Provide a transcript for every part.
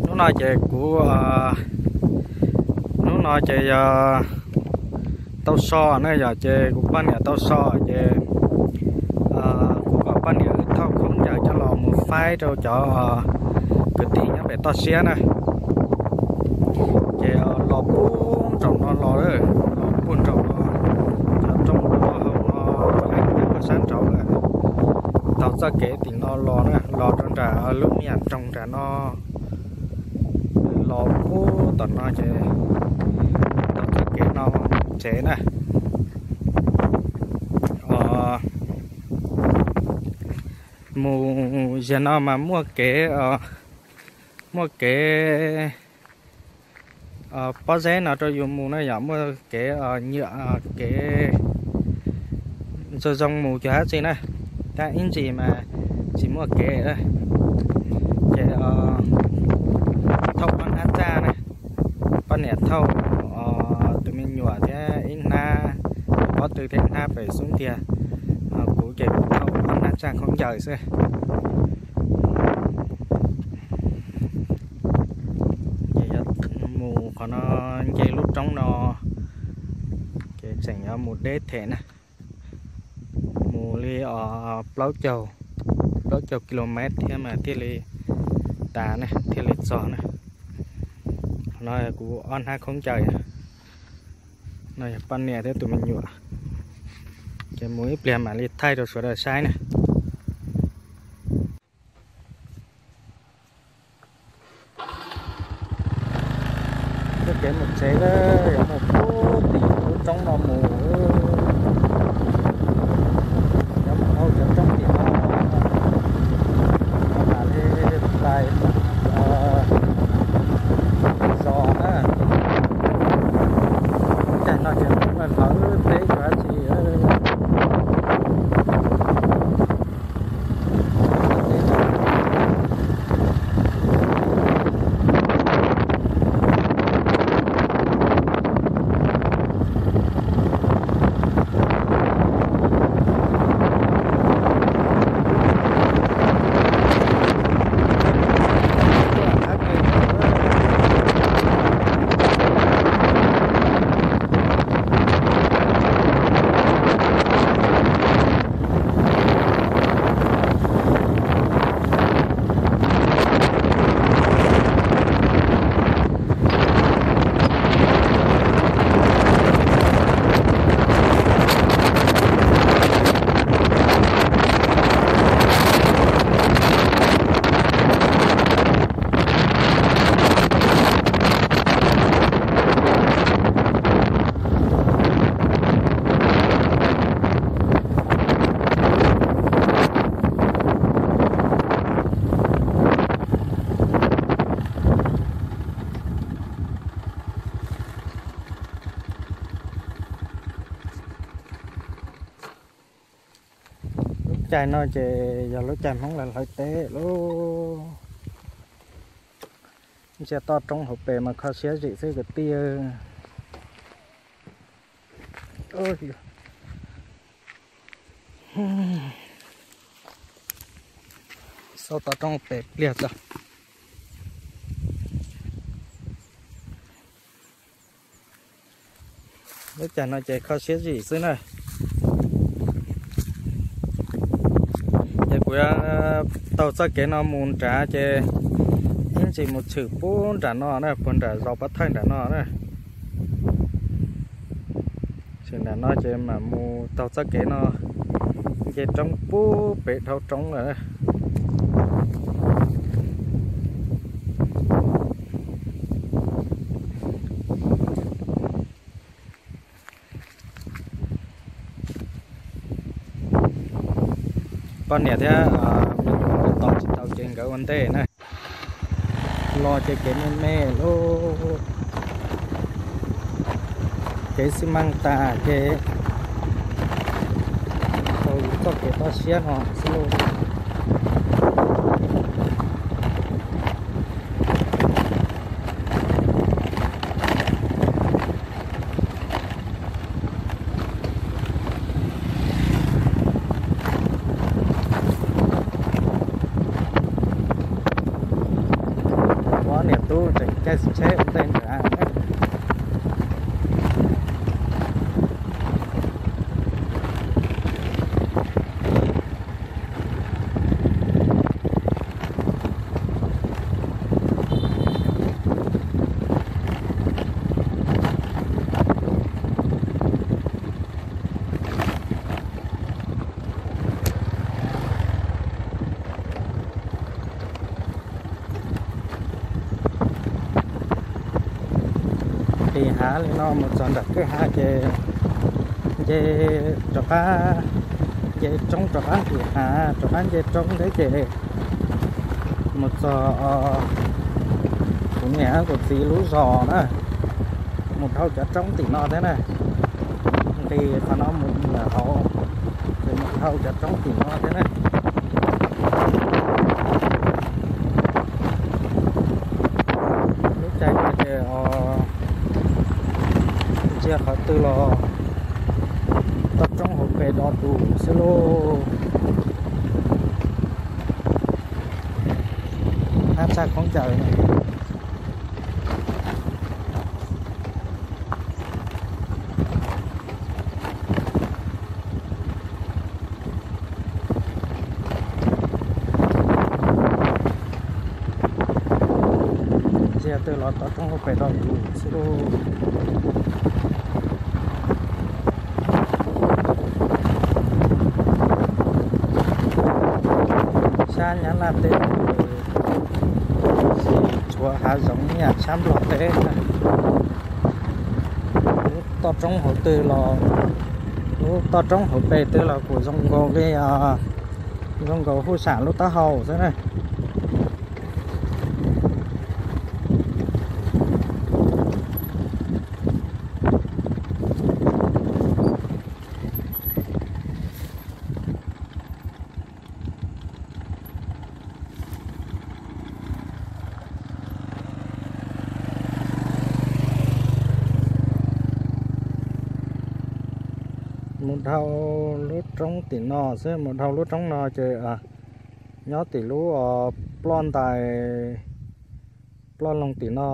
Hnub no ces kuv, hnub no ces yog tau so na yom, ces kuv poj niam tau so ces kuv kom poj niam wb thauj khaub ncaws coj los mus faib rau cov kwv tij nyob pem toj siab na. Ces los puag nraum no los, los puag nraum no, cov roob hauv no, sab nraud lawm, taug txoj kev tim no los na, los rau nram lub me nyuam nroog nram no, los puag tom no ces taug txoj kev no tsev na. Mus ziag no mas muaj kev, muaj kev pob zeb no rau yus mus na yom, muaj kev nyuam, kev zoo zoo mus cuag dab tsi na, tab ib ntsis mas tsis muaj kev. Ces thauj ob hnab tsaj na, poj niam thauj tus me nyuam thiab ib hnab, pob tw thiab ib hnab pem xub ntiag, kuv ces kuv thauj ob hnab tsaj khaub ncaws xwb. Ces yog mus qhov no nce lub roob no, ces tseem yuav mus deb them na, mus li plaub caug, plaub caug ki lo mev thiab mas thiaj li tas na, thiaj li txog na. Qhov no kuv ob hnab khaub ncaws, no yog poj niam thiab tus me nyuam, ces mus ib pliag mam li thaij rau sawv daws saib na. Txoj kev mus tsev, yuav mus puag tim lub roob no mus, yuav mus hauv cov roob tim no, mam li hlais zos na. Cag no ces hlawv teb dab tsi. Lub caij no ces yog lub caij Hmoob lawv hlawv teb lauj. Ntsia toj roob hauv pes mas kho siab zim xwb kwv tij. Xauj toj roob pes pliag tso. Lub caij no ces kho siab zim xwb na. Ces kuv taug txoj kev no mus nrad ces ib ntsis mus tshwm puag nram no na, puag nram zos pov thawj nram no na. Tshwm nram no ces mam mus taug txoj kev no nce roob puag pem dhau roob lawm. Poj niam thiab me nyuam tos tsis tau ces nkawd ua ntej na. Los ces kev me me lauj, kev xi mas tas ces tau txoj kev toj siab no xwb lauj. tsheb ua ntej ntawd. Nqis hav li no mus txog nram kwj ha ces nce rov qab, nce roob rov qab nqis hav rov qab nce roob thiab ces mus txog kuv niam kuv txiv lub zos na, mus dhau cov roob tim no thiab na. Nqis qhov no mus ntawm hauv, ces mus dhau cov roob tim no thiab na. Lub caij no ces ntsia qhov twg los toj roob hauv pes do dus xwb lauj. Hnab tshaj khaub ncaws. Ntsia twg los toj roob hauv pes do dus xwb lauj. Sab Nyab Laj teb tsis tshuav hav zoov ib yam sab Nplog teb na. Lub toj roob hauv twg los, lub toj roob hauv pes twg los kuj zoo nkaus li, zoo nkaus huj sam lub taub hau xwb na. Mus dhau lub roob tim no xwb, mus dhau lub roob no ces nyob tim lub ploj ntais, ploj loog tim no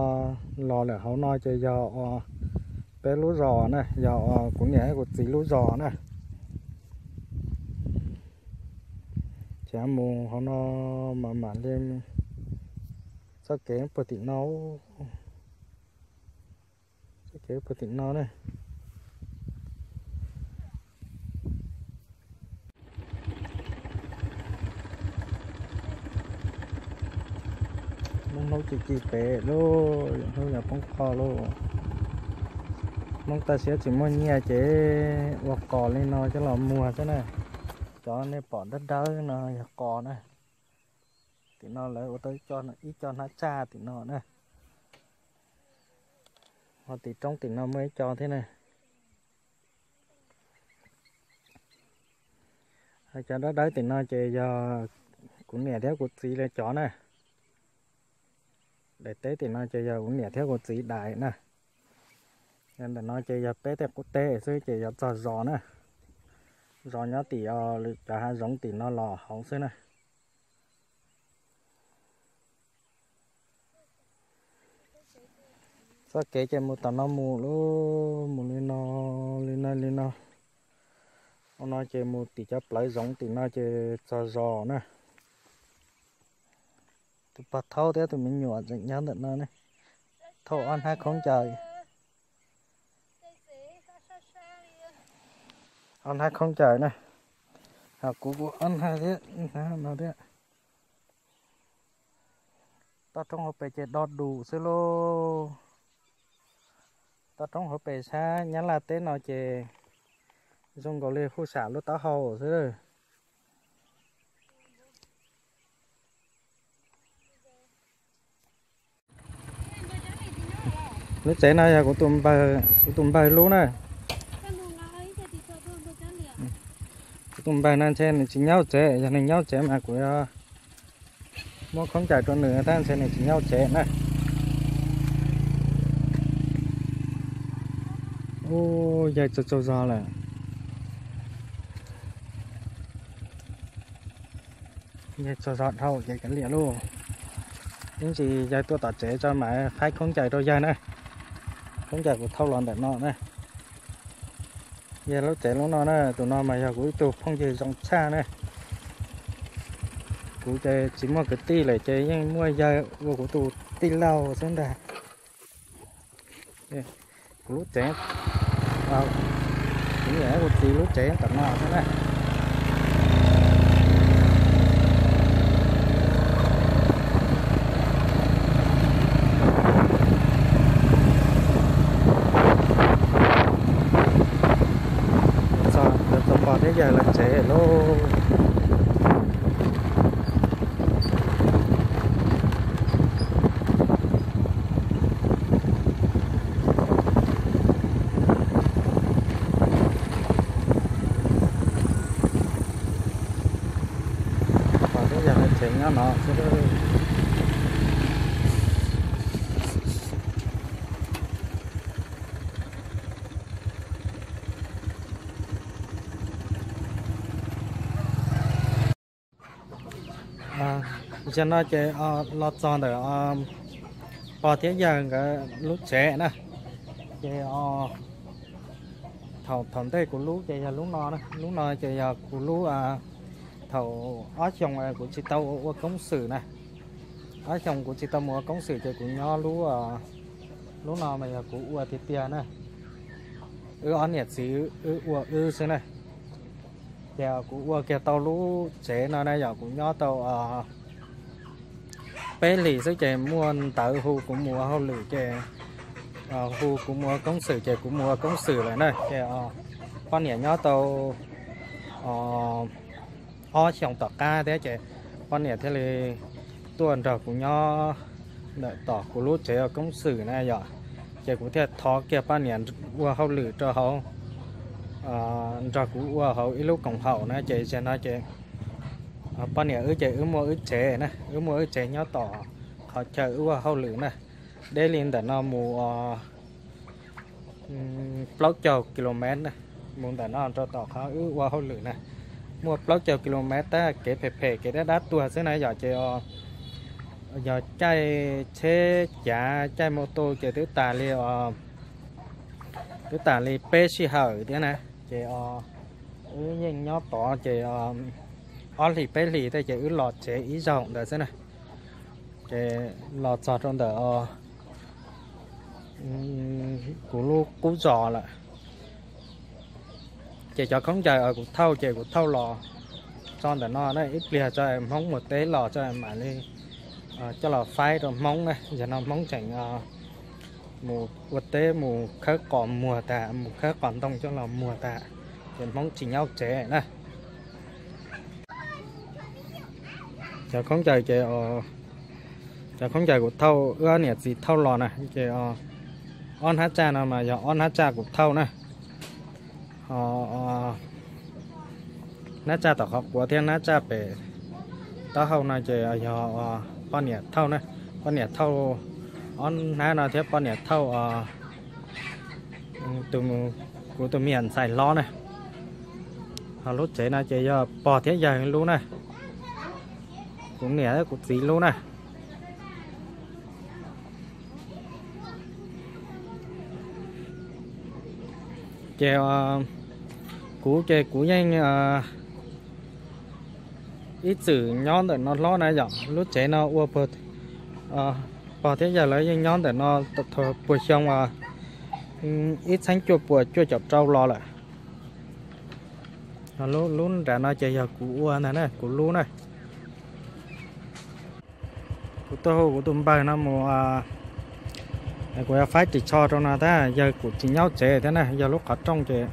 los lawm hauv no ces yog peb lub zos na, yog kuv niam kuv txiv lub zos na. Ces mus hauv no mam mam li, txoj kev puag tim no, txoj kev puag tim no na. Hmoob hnub ci ci pem lauj, hnub yog poob qho lauj. Hmoob toj siab tsis muaj nyiaj ces ua qos li no coj los muag xwb na. Cov nej pom dawb dawb no yog qos na. Tim no lawv ua tau ib co hnab tsaj tim no na. Ho tim roob tim no muaj ib co thiab na. Cov dawb dawb tim no ces yog kuv niam thiab kuv txiv lawv cov na. Daim teb tim no ces yog kuv niam thiab kuv txiv daim na. Yog ntawm no ces yog peb tej qub teb xwb ces yog txog zos na. Zos nyob tim cov hav zoov tim no los hauv xwb na. Txoj kev ces mus tom no mus lauj, mus li no, li no li no. Ua no ces mus tim cov plawv zoov tim no ces txog zos na. Tus pog thaub thiab tus me nyuam tseem nyob ntawm no ne. Thauj ob hnab khaub ncaws. Ob hnab khaub ncaws na. Ho kuv kuv ob hnab thiab, hnab no thiab. Toj roob hauv pes ces do dus xwb lauj. Toj roob hauv pes sab Nyab Laj teb no ces zoo nkaus li huj sam lub taub hau xwb. Lub tsev no yog kuv tus npawg, kuv tus npawg lub na. Kuv tus npawg no ntshe nws tsis nyob tsev, yog nws nyob tsev mas kuv yuav muab khaub ncaws rau nws, tab ntshe nws tsis nyob tsev na. Ub, yaig tsaug tsaug zog lawm. Yaig tsaug zog dhau ces kav liam lauj. Ib ntsis yawg tuaj tom tsev tso mam faib khaub ncaws rau yawg na. Khaub ncaws kuv thauj los ntawm no na. Yog lub tsev lub no na, tus no mas yog kuv ib tug phooj ywg zoo tshaj na. Kuv ces tsis muaj kwv tij lawm ces yeej muaj yawg ua kuv tus tij laug xwb ntag. Kuv lub tsev, kuv niam kuv txiv lub tsev tom no xwb na. Txog pog thiab yawg lawv tsev lauj. Pog thiab yawg lawv tsev nyob no xwb. Zaum no ces los txog ntawm pog thiab yawg nkawd lub tsev na. Ces thaum, thaum ntej kuv lub ces yog lub no, lub no ces yog kuv lub thaum ob xyoos kuv tsis tau ua koob xwm na. Ob xyoos kuv tsis tau mus ua koob xwm ces kuv nyob lub, lub no mas yog kuv ua tiag tiag na. Wb ob niam txiv wb ua wb xwb na. Ces kuv ua kiag tau lub tsev no na yom, kuv nyob tau peb hlis xwb ces muaj ntawv hu kuv mus ua hauj lwm ces, hu kuv mus ua koob xwm ces kuv mus ua koob xwm lawm na. Ces poj niam nyob tau ob xyoos tom qab thiab ces poj niam thiaj li tuaj nrog kuv nyob ntawm tom kuv lub tsev ua koob xwm na yom. Ces kuv thiaj thov kiag poj niam ua hauj lwm rau hauv, nrog kuv ua hauv ib lub koom haum na. Ces zaum no ces poj niam wb ces wb muaj wb tsev na, wb muaj wb tsev nyob tom qhov chaw wb ua hauj lwm na. Deb li ntawm no mus plaub caug kilomev na, mus ntawm no rau tom qhov wb ua hauj lwm na, muaj plaub caug kilomev tab kev phem phem kev dab dab tuag xwb na yom. Ces yog caij tsheb cav caij mus tus ces twb tas li, twb tas li peb sij hawm thiab na. Ces wb yeej nyob tod ces ob hlis peb hlis thiab ces wb los tsev ib zaug ntawd xwb na. Ces los txog rau ntawm kuv lub qub zos lawm. Ces cov khaub ncaws kuv thauj ces kuv thauj los tso ntawm no na, ib pliag tso Hmoob mus teb los tso mam li coj los faib rau Hmoob na. Yog no Hmoob tseem mus ua teb mus khawb qos muag tas, mus khawb qos ntoo coj los muag tas, ces Hmoob tsis nyob tsev na. Cov khaub ncaws ces, cov khaub ncaws kuv thauj, wb niam txiv thauj los na ces ob hnab tsaj no mas yog ob hnab tsaj kuv thauj na. Hnab tsaj tom qhov quav thiab hnab tsaj pem taub hau no ces yog poj niam thauj na. Poj niam thauj ob hnab no thiab poj niam thauj tus, kuv tus me nyuam ntxhais hlob na. Ho lub tsev no ces yog pog thiab yawg lub na, kuv niam thiab kuv txiv lub na. Ces kuv ces kuv yeej ib txwm nyob ntawm no hlob na yom. Lub tsev no ua pog thiab yawg lawv yeej nyob ntawm no puag xyoo ib txhiab cuaj puas cuaj caum rau los lawm. Lub nram no ces yog kuv ua ntag na, kuv lub na. Kuv tuaj hu kuv tus npawg no mus, kuv yuav faib ris tsho rau no tab yawg kuj tsis nyob tsev thiab na, yog lub qhov rooj ces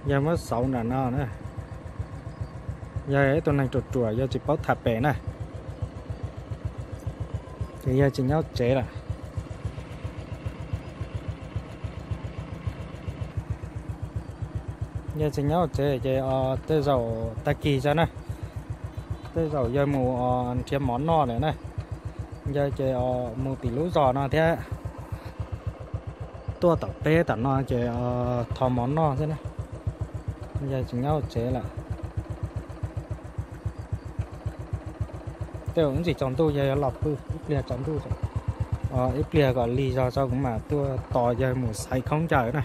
yawg muab xauv nram no na. Yawg ib tug neeg ruam ruam yawg tsis paub tham pem na, ces yawg tsis nyob tsev lawm. Yawg tsis nyob tsev ces tej zaum tag kis tso na, tej zaum yawg mus nrhiav mov noj lawm na. Yawg ces mus tim lub zos no thiab, tuaj tom peb tom no ces thov mov noj xwb na. Yawg tsis nyob tsev lawm. Tej zaum ib ntsis tsaus ntuj yawg yuav los pw, ib pliag tsaus ntuj, ib pliag kom lig zog tso kuv mam tuaj tos yawg mus xaiv khaub ncaws na.